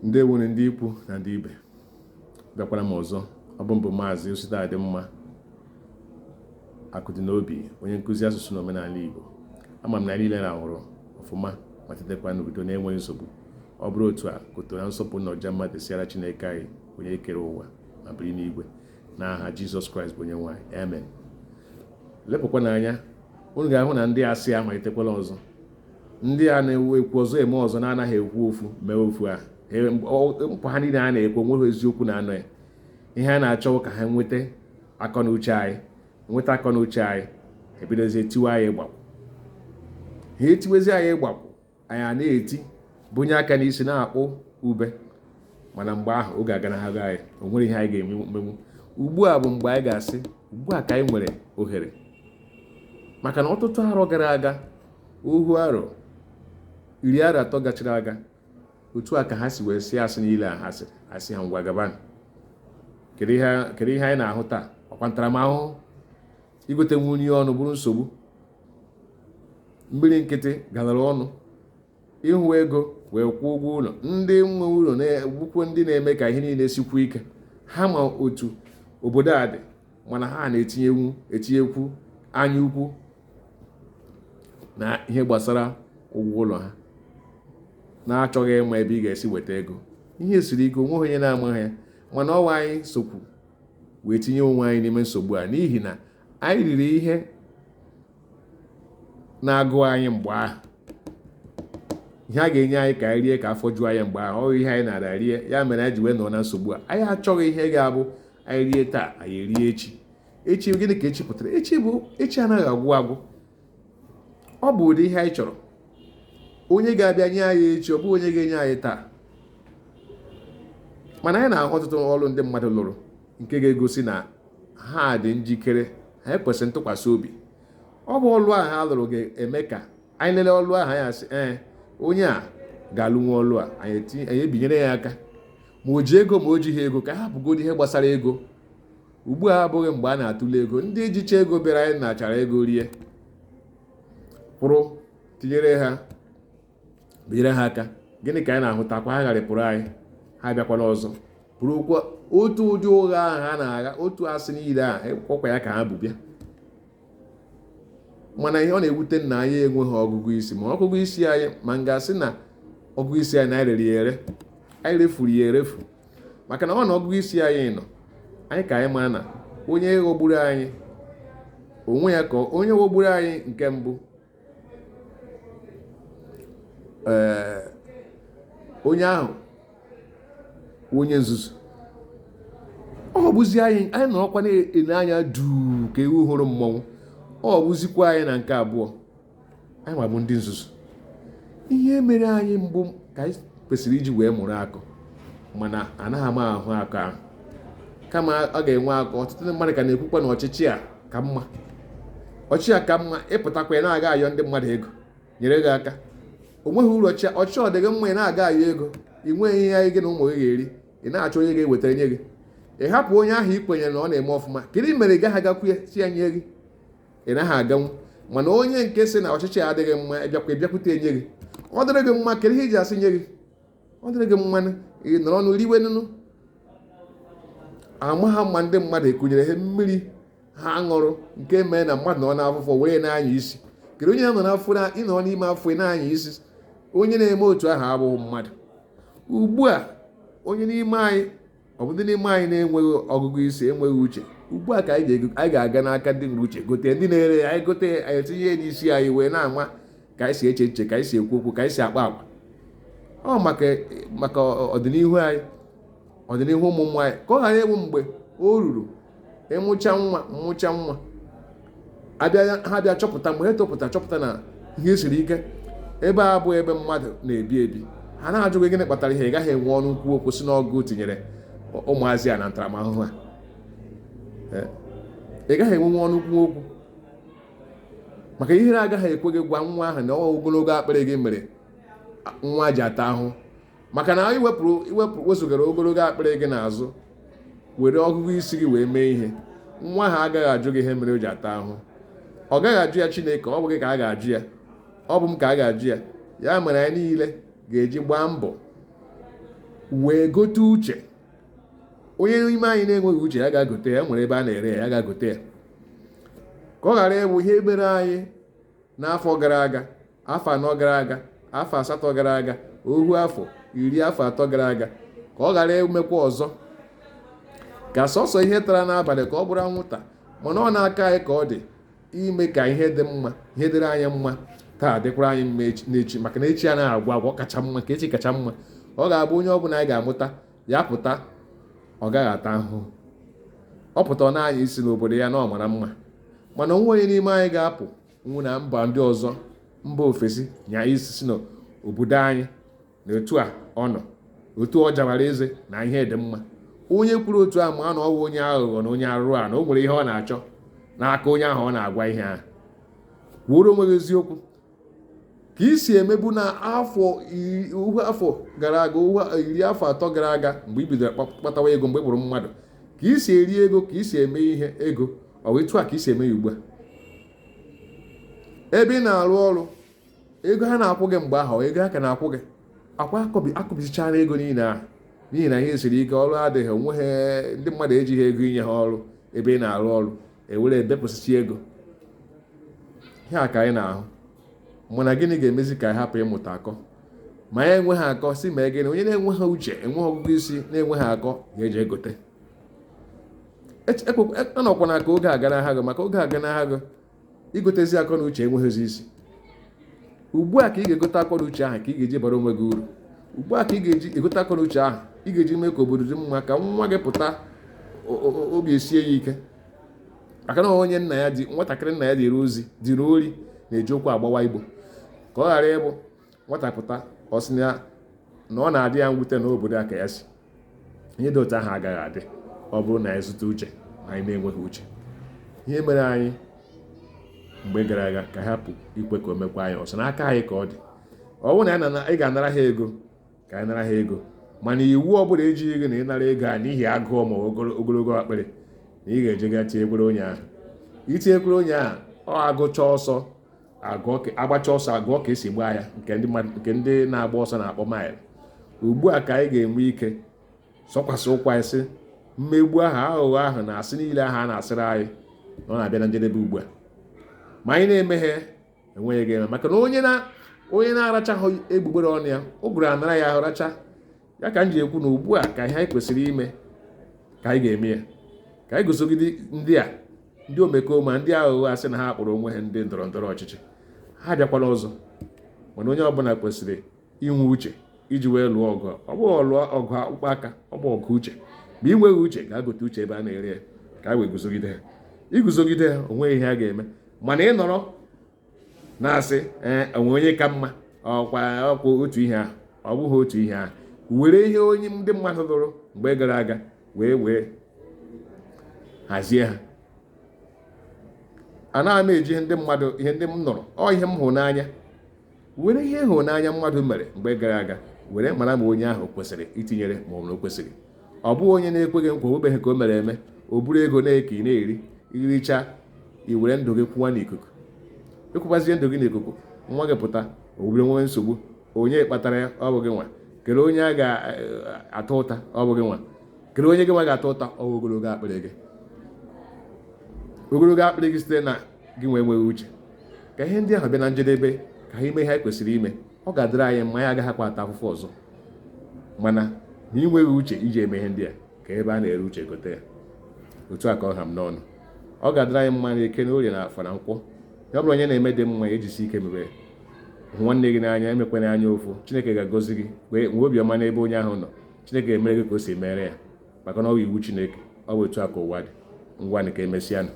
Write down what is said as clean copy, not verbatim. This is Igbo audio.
Ndewonu ndị ikwu na ndị ibe. Bịakwara m ọzọ. Ọ bụ mbụ Maazị Ositadịmma Akụdịnobi, onye nkụzi asụsụ na omenala Igbo. Ama m na anyị niile rahụrụ ọfụma ma tetekwa n'udo na-enweghị nsogbu. Ọ bụrụ otu a, ka otuto na nsọpụrụ na ọja mma dịsịara Chineke anyị, onye kere ụwa ma biri n'igwe, n'aha Jizọs Kraịst bụ onye nwe anyị. Amen. Lepụkwa n'anya, unu ga-ahụ na ndị asị amalitekwala ọzọ. Ndị a na-ekwu ọzọ eme ọzọ, na-anaghị ekwu ofu mee ofu ahụ. Nkwa ha niile a na-ekwu, onweghị eziokwu na-anọ ya. Ihe a na-achọ ka ha nweta akọ na uche anyị, nweta akọ na uche anyị, ebidozie tiwe anyị ịgbakwụ. Ha etiwezi anyị ịgbakwụ, anyị a na-eti bunye aka n'isi na-akpụ ube. Mana mgbe ahụ oge aganaghị anyị, o nwere ihe anyị ga-emenwu. Ugbu a bụ mgbe anyị ga-asị, ugbu a ka anyị nwere ohere, maka na ọtụtụ arọ gara aga, ohu arọ 30 arọ gachara aga, otu a ka ha si wee sị asị niile a ha sịrị, asị ha ngwa gabanụ. Kedu ihe anyị na-ahụ taa? Ọkwa ntaramahụhụ, igote nwunye ọnụ bụrụ nsogbu, mmiri nkịtị galara ọnụ, ịhụ ego wee kwụọ ụgwọ ụlọ, ndị nwe ụlọ na-egbukwo ndị na-eme ka ihe niile sikwu ike. Ha ma otu obodo a dị, mana ha na-etinyekwu etinyekwu anya ukwu na ihe gbasara ụgwọ ụlọ ha, na-achọghị ịma ebe ị ga-esi weta ego. Ihe siri ike, onweghị onye na-amaghị ya, mana ọwa anyị sokwu wee tinye onwe anyị n'ime nsogbu a, n'ihi na anyị riri ihe na-agụ anyị mgbe ahụ. Ihe a ga-enye anyị ka anyị rie ka afọ juo anyị mgbe ahụ, ọ ihe anyị nara rie, ya mere anyị ji wee nọ na nsogbu a. Anyị achọghị ihe ga-abụ anyị rie taa, anyị erie echi. Echi gịnị ka echi pụtara? Echi bụ echi anaghị agwụ agwụ. Ọ bụ ụdị ihe anyị chọrọ, onye ga-abịa nye anyị echi, ọ bụghị onye ga-enye anyị taa. Mana anyị na-ahụ ọtụtụ ọrụ ndị mmadụ lụrụ nke ga-egosi na ha dị njikere, ha ekwesịrị ntụkwasị obi. Ọ bụ ọlụ ahụ ha lụrụ ga-eme ka anyị lelee ọlụ ahụ, anyị asị, ee, onye a ga-alụnwu ọlụ a, anyị ebinyere ya aka, ma o ji ego ma o jighị ego, ka ha hapụgodo ihe gbasara ego. Ugbu a abụghị mgbe a na-atụle ego. Ndị ejicha ego bịara anyị nachara ego rie, kwụrụ tinyere ha, binyere ha aka. Gịnị ka anyị na-ahụtakwa? Ha gharịpụrụ anyị, ha bịakwala ọzọ bụrụkwa otu ụdị ụgha ahụ ha na-agha, otu asị niile ahụ ọkwa ya ka ha bụ bịa. Mana ihe ọ na-ewute nna anyị, enweghị ọgụgụ isi, ma ọgụgụ isi anyị, ma m ga-asị na ọgụgụ isi anyị na anyị rere ya ere, anyị refuru ya erefu. Maka na ọ na ọgụgụ isi anyị nọ anyị ka anyị mara na onye ghọgburu anyị onwe ya, ka onye ghọgburu anyị nke mbụ, ee, onye ahụ onye nzuzu, ọ bụzi anyị, anyị nọrọkwa na-ele anya duu ka ewu hụrụ mmọnwụ. Ọ bụzikwa anyị na nke abụọ, anyị ma bụ ndị nzuzu. Ihe mere anyị mbụ ka anyị kwesịrị iji wee mụrụ akọ, mana anaghị m ahụ akọ ahụ. Kama ọ ga-enwe akọ, ọtụtụ ndị mmadụ ka na-ekwukwa na ọchịchị a ka mma, ọchịchị a ka mma. Ịpụtakwa, ị na-aga ayọ ndị mmadụ ego nyere gị aka, o nweghị uru. Ọchịchị ọchịchị ọ dịghị mma, ị na-aga ayọ ego, ị nweghị ihe anyị gị na ụmụ gị ga-eri, ị na-achọ onye ga-ewetara nye gị. Ị hapụ onye ahụ ị kwenyere na ọ na-eme ọfụma, kedu mere ị gaghị agakwu ya si ya nye gị? Ị naghị aganwu. Mana onye nke sị na ọchịchị adịghị mma, ịbịakwa ịbịakwute enye gị, ọ dịrị gị mma. Kedu ihe iji asị nye gị? Ọ dịrị gị mma, ị nọrọ ọnụ riwe nụnụ. Ama ha mma, ndị mmadụ ekunyere ha mmiri ha ṅụrụ, nke mee na mmadụ nọ n'afụfụ were na-anya isi. Kedu onye nọ n'afọ? Ịnọ n'ime afọ ị na-anya isi. Onye na-eme otu ahụ abụghị mmadụ. Ugbu a, onye n'ime anyị, ọ bụ ndị n'ime anyị na-enweghị ọgụgụ isi, enweghị uche. Ugbu a ka anyị ga-aga n'aka ndị nwere uche, gote ndị na-ere ya, anyị gote, anyị etinye ya n'isi anyị, wee na-ama ka anyị si eche echiche, ka anyị si ekwu okwu, ka anyị si akpa agwa. Ọ maka ọdịnihu anyị, ọdịnihu ụmụ ụmụ anyị, ka ọ ghara ịbụ mgbe o ruru ịmụcha nwa mmụcha nwa abịa, ha bịa chọpụta, mgbe ha topụta, chọpụta na ihe siri ike, ebe a abụghị ebe mmadụ na-ebi ebi. Ha na-ajụ gị gịnị kpatara ihe, ị gaghị enwe ọnụ nkwu okwu si n'ọgụ tinyere ụmụazị a na ntaramahụhụ a. Ị gaghị enwenwe ọnụ nkwu okwu, maka ihere agaghị ekwe gị gwa nwa ahụ na ọ ogologo akpịrị gị mere nwa ji ata ahụhụ. Maka na iwepụrụ iwepụ wezụgara ogologo akpịrị gị n'azụ, were ọgụgụ isi gị wee mee ihe, nwa ahụ agaghị ajụ gị ihe mere o ji ata ahụhụ. Ọ gaghị ajụ ya Chineke, ọ bụ gị ka a ga-ajụ ya, ọ bụ m ka a ga-ajụ ya. Ya mere anyị niile ga-eji gbaa mbọ Wee gote uche. Onye n'ime anyị na-enweghị uche, ya ga-agote ya. Nwere ebe a na-ere ya, ya ga-agote ya, ka ọ ghara ịbụ ihe mere anyị n'afọ gara aga, afọ 4 gara aga, afọ 8 gara aga, ohu afọ 30 afọ gara aga, ka ọ ghara imekwa ọzọ. Ka sọsọ ihe tara n'abalị ka ọ bụrụ anwụnta. Mana ọ n'aka anyị ka ọ dị ime ka ihe dị mma, ihe dịrị anyị mma taa dịkwara anyị mma n'echi, maka na echi anaghị agwụ agwụ. Kacha mma ka echi kacha mma. Ọ ga-abụ onye ọbụla anyị ga-amụta ya pụta, ọ gaghị ata ahụhụ. Ọ pụta, ọ na-anya isi n'obodo ya na ọ mara mma. Mana onwe onye n'ime anyị ga-apụ nwụ na mba ndị ọzọ, mba ofesi, nya isi si n'obodo anyị na otu a ọ nọ, otu ọ jawara eze na ihe dị mma. Onye kwuru otu a, ma na ọ bụ onye aghụghọ na onye arụrụ a, na o nwere ihe ọ na-achọ n'aka onye ahụ ọ na-agwa ihe ahụ. Kwuoro onwe gị eziokwu ka ị si emebu na afọ uhu afọ gara aga, uhu 30 afọ gara aga, mgbe ị bidoro kpatawa ego, mgbe ị bụrụ mmadụ, ka ị si eri ego, ka ị si eme ihe ego. Ọ bụ etu a ka ị si eme ya ugbu a? Ebe ị na-arụ ọrụ, ego ha na-akwụ gị mgbe ahụ, ego ha ka na-akwụ gị akwa akụbisichara ego niile ahụ, n'ihi na ihe siri ike, ọrụ adịghị, onweghị ndị mmadụ ejighị ego inye ha ọrụ. Ebe ị na-arụ ọrụ, ewere ebepụsịcha ego. Ihe a ka anyị na-ahụ. Mana gịnị ga-emezi ka anyị hapụ ịmụta akọ? Ma ya enweghị akọ, si mee gịnị? Onye na-enweghị uche, enweghị ọgụgụ isi, na-enweghị akọ, ga-eji egote. Anọkwana ka oge aga n'agha gị, maka oge aga n'agha gị, igotezi akọ na uche enweghịzi isi. Ugbu a ka ị ga-egote akọ na uche ahụ ka ị ga-eji bara onwe gị uru. Ugbu a ka ị ga-eji egote akọ na uche ahụ ị ga-eji mee ka obodo dị mma, ka nwa gị pụta, obi esie ya ike, maka na onye nna ya dị nwatakịrị, nna ya dịrị ozi dịrị ori, na-eji ụkwụ agbawa igbo, ka ọ ghara ịbụ nwata pụta, ọ sị na ọ na-adị ya mwute n'obodo a ka ya si. Ihe dị otu ahụ agaghị adị ọ bụrụ na anyị zụta uche. Ma anyị na-enweghị uche, ihe mere anyị mgbe gara aga, ka hapụ ikwe ka o mekwa anyị ọzọ. N'aka anyị ka ọ dị. Ọ bụrụ na ị ga-anara ha ego, ka anyị nara ha ego. Mana iwu ọbụla ejighị gị na ịnara ego a n'ihi agụụ ma ogologo akpịrị na ị ga-eje ga tinyekwere onye ahụ. Itinyekwere onye ahụ, ọ agụcha ọsọ, agbacha ọsọ, agụọ ka esi gbaa ya, nke ndị na-agba ọsọ na-akpọ mile. Ugbu a ka anyị ga-enwe ike sọkwasị ụkwụ anyị, sị mmegbu ahụ, aghụghọ ahụ na asị niile ahụ a na-asịrị anyị na ọ na-abịa na njedebe ugbu a. Ma anyị na-emeghe, enweghị ga-eme, maka na onye na-arachaghị egbugbere ọnụ ya, ụgụrụ anara ya ahụ racha ya. Ka m ji ekwu na ugbu a ka ihe anyị kwesịrị ime ka anyị ga-eme ya, ka anyị gosogide ndị a, ndị omekome, ndị aghụghọ asị na ha kpọrọ onwe ha ndị ndọrọ ndọrọ ọchịchị. Ha bịakwala ọzọ. Mana onye ọbụla kwesịrị inwe uche iji wee lụọ ọgụ. Ọ bụghị lụọ ọgụ akpụkpọ aka, ọ bụ ọgụ uche. Ma ị nweghị uche, ga-agote uche ebe a na-ere ya, ka a wee guzogide ha. Iguzogide ha, onweghị ihe a ga-eme. Mana ị nọrọ na-asị, ee, onwe onye ka mma, ọkwa ọkwa otu ihe ahụ, ọ bụghị otu ihe ahụ. Were ihe onye ndị mmadụ lụrụ mgbe gara aga wee hazie ha. Anaghị m eji ihe ndị mmadụ, ihe ndị m nụrụ, ọ ihe m hụrụ n'anya. Were ihe ịhụnanya mmadụ mere mgbe gara aga were mara ma onye ahụ kwesịrị itinyere ma ọ bụ na o kwesịrị. Ọ bụghị onye na-ekweghị nkwa, obeghị ka o mere eme, o buru ego na-eke, na-eri iricha, i were ndụ gị kwụwa n'ikuku. Ịkwụbazie ndụ gị n'ikuku, nwa gị pụta, o buru nwe nsogbu. Onye kpatara ya? Ọ bụ gị nwa. Kedu onye a ga-ata ụta? Ọ bụ gị nwa. Kedu onye gị nwa ga-ata ụta? Ọ bụ ogologo akpịrị gị, ogologo akpịrị gị site na gị nwe enweghị uche. Ka ihe ndị ahụ bịa na njedebe, ka anyị mee ihe anyị kwesịrị ime, ọ ga-adịrị anyị mma, anyị agaghị akwa ata afụfụ ọzọ. Mana na ị nweghị uche iji eme ihe ndị a, ka ebe a na-ere uche gote ya. Otu a ka ọ ha m n'ọnụ. Ọ ga-adịrị anyị mma na eke na orie na afọ na nkwọ. Ya bụrụ onye na-eme dị mma, ejisi ike mebe. Hụ nwanne gị n'anya, emekwana anya ụfụ. Chineke ga-agọzi gị. Wee nwee obiọma n'ebe onye ahụ nọ. Chineke ga-emere gị ka o si mere ya, maka na ọ bụ iwu Chineke. Ọ bụ otu a ka ụwa dị. Ngwanụ, ka emesịanụ.